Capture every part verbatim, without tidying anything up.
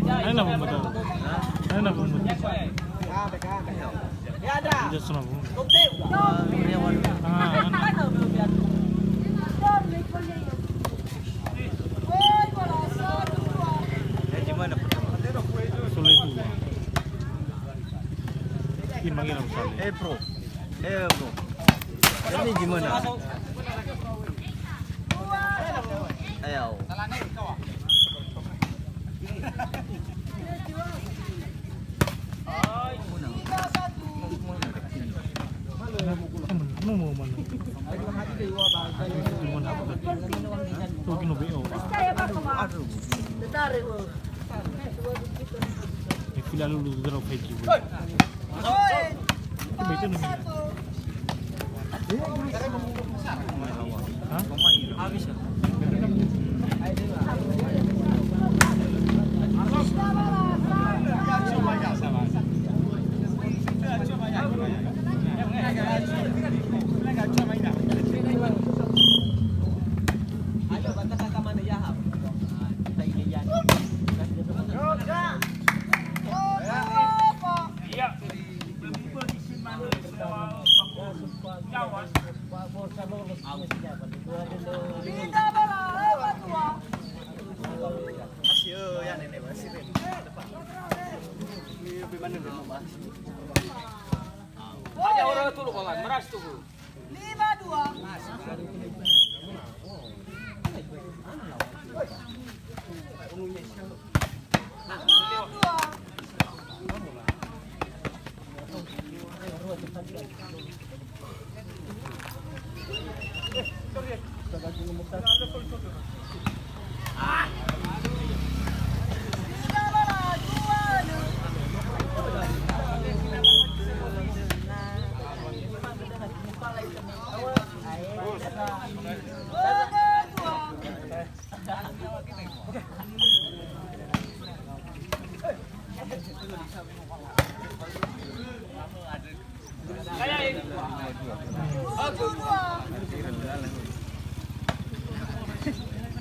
Aina pun betul. Aina pun betul. Dia sana pun. Ah, aina. Sulit tu. Ini manggil apa, Saleh? Eh, bro. Eh, bro. Ini gimana? Ayo. E fila lulu zero fake. Betul nih. Hah? Aja orang tu lu kawan, meras tu. Lima dua.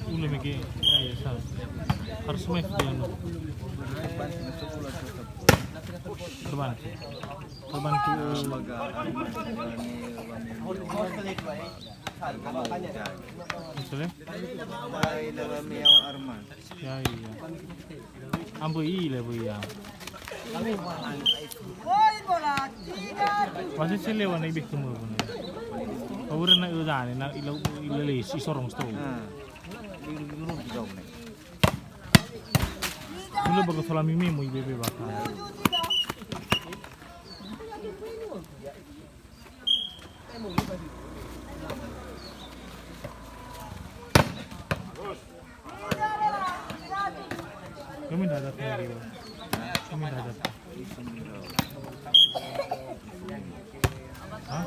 Ule mege, ya, ya, sa. Harus main dia, no. Korban. Korban tu. Misalnya? Ya, iya. Ambö ile böi ya. Woi, bola, tiga. Masih selewa na ibe kemur. Awura na udah ne, na ila, ila les, isorong sto. Dulu bagus salami memo ibebe baka. Kami dah datang lagi, Bang. Kami dah datang. Hah?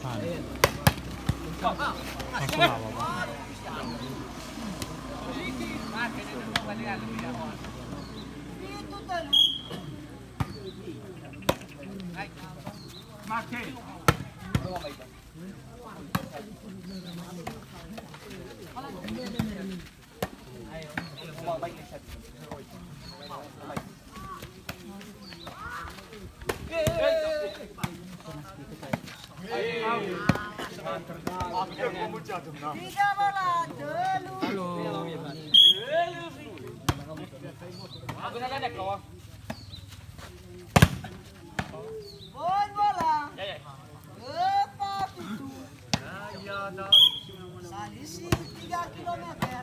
Hah. Masuk apa, Bang? Tidak bola, telu. Poin bola. Empat fitu. Selisih tiga kilometer.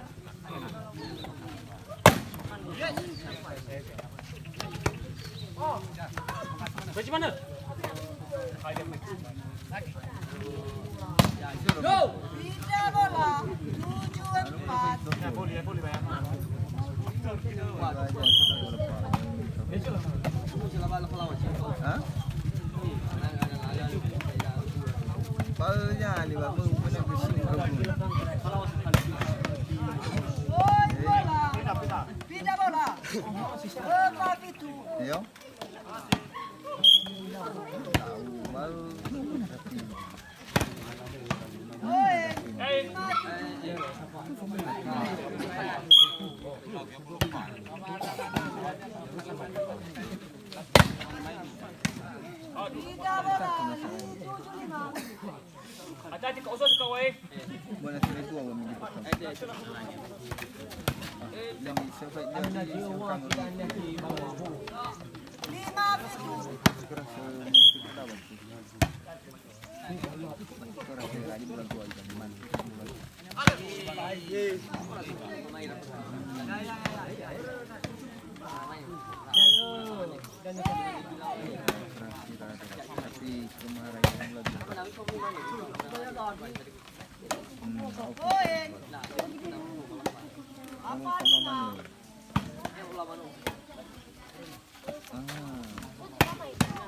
Bagaimana? Pindah bola, tujuh empat. Hah? Bau nyali, Bang. Bau pernah ke sini, Bang. Oi, bola. Pindah bola. Empat fitu. Iya. Tahu, bau. Oi. Pindah bola. Tujuh lima. Hati-hati, Kak Oso, Kak Wai. Buat nasi lego awak minggu petang. Yang survei dia di Sengkang. Lima fitu. Kurang seminggu kita waktu. Kurang sekali bulan dua jam. Mana?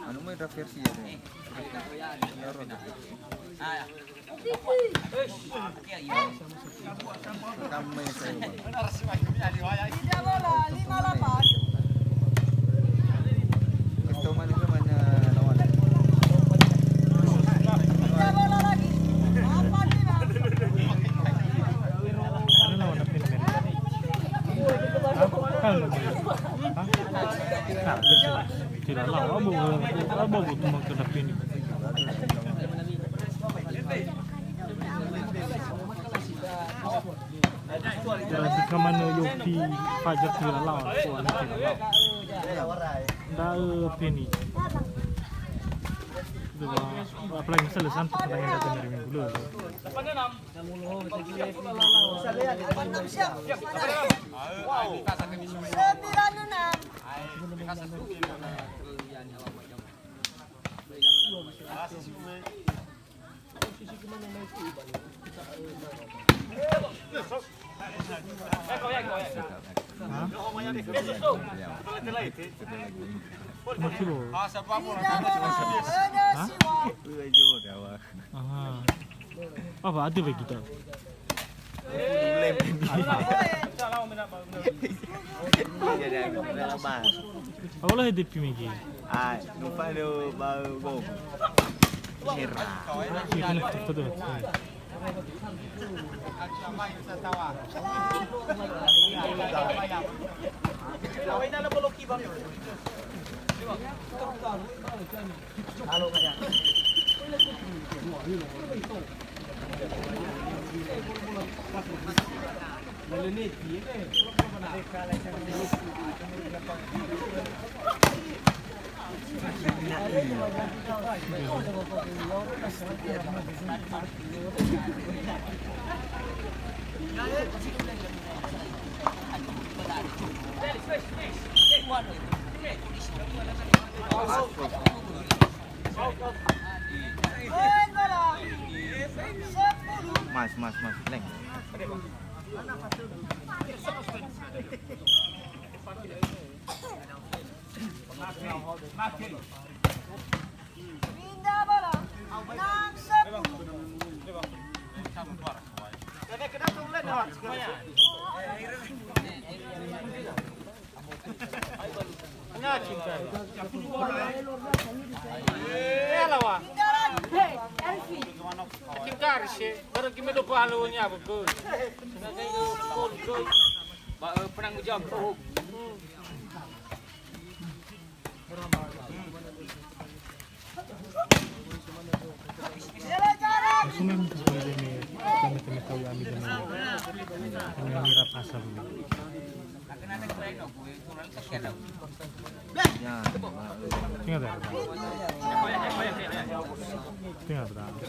Anu mai da versi ya, deh. Kami saya. Tidak bola, lima lapan. Kestoman itu mana lawan? Tidak bola lagi. Delapan lima. Ada lawan apa ini? Hah? Hah? Nah, tidak lawan. Apa, apa, apa, teman ke depan ini? Jadi, kamanö Yopi Fajar tidak lawan, so, tidak lawan. Nda, eh, Peni. Apalagi misalnya Santos pertandingan datang dari minggu lalu. Sembilan enam. Aha. Apa ada bagi kita? Apa lah ada pimigi? Ah, lupa lu bau gong. Merah. Iya, kan, betul, betul. Mas, mas, mas, leng. Pindah bola. Enam sepuluh. Pindah lagi. Hei, Elfi. Barang kami dua puluh lawan ya, betul. Gol, gol. Ba, eh, penanggung jawab. Tinggal berapa? Tinggal berapa?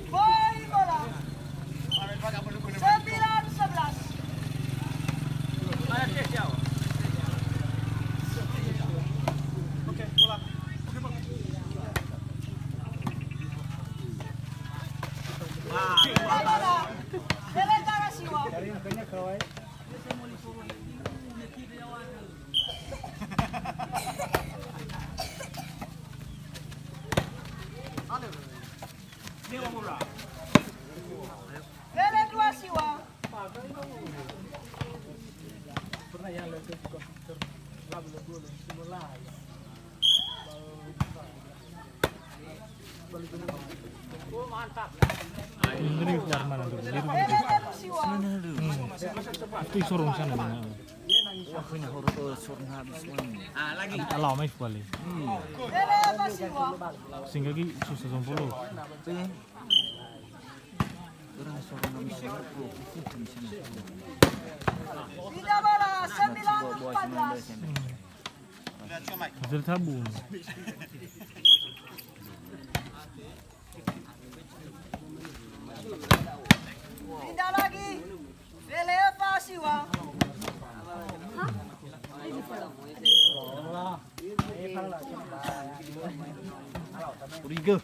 Poin bola. Sembilan sebelas. Oke, bola. Bola. Sementara siwa. Wele dua siwa. Ini keluar mana tuh? Ini keluar. Wele dua siwa. Hmm. Itu sorong sana mana? Wah, ini horo-, eh, sorong habis, Bang. Kita lama, Bali. Iya. Wele dua siwa. Sehingga ki susah sompolo. Iya. Orang sorong habis, Bang. Tidak bola, sembilan empat belas. Hmm. Hasil tabung. Pindah lagi. Wele dua siwa. Uriga.